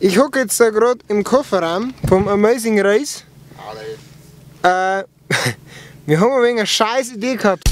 Ich hocke jetzt da gerade im Kofferraum vom Amazing Race. Wir haben ein wenig eine scheiß Idee gehabt.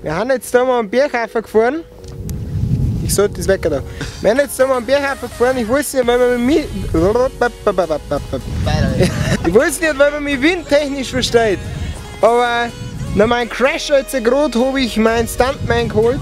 Wir haben jetzt da mal am Berg gefahren. Ich sollte das weg da. Wir haben jetzt da mal am Berg gefahren. Ich weiß nicht, weil man mich. Ich weiß nicht, weil man mich windtechnisch versteht. Aber nach meinem Crash jetzt gerade habe ich meinen Stuntman geholt.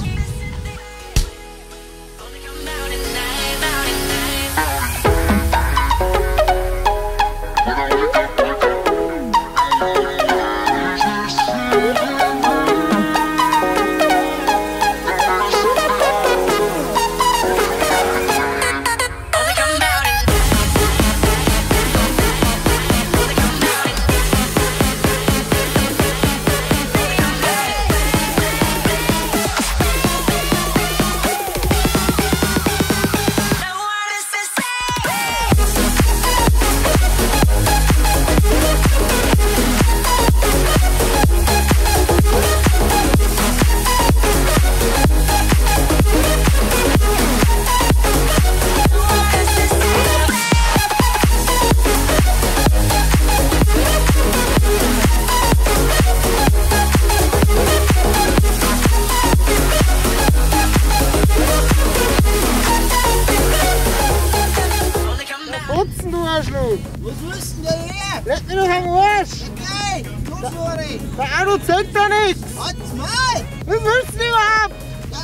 Putzen, du Arschloch! Was willst denn da her? Leck mich doch am Arsch! Okay, los, Lori! Der Auto zeigt da nichts! Halt's mal! Was willst du denn überhaupt? Ja,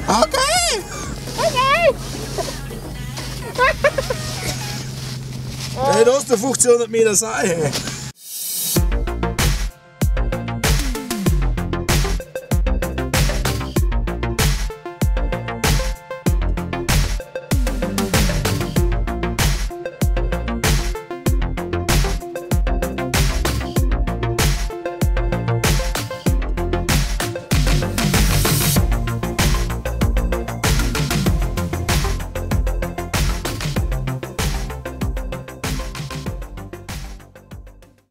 ja, okay! Okay! Hey, da ist der 1500 Meter Seil!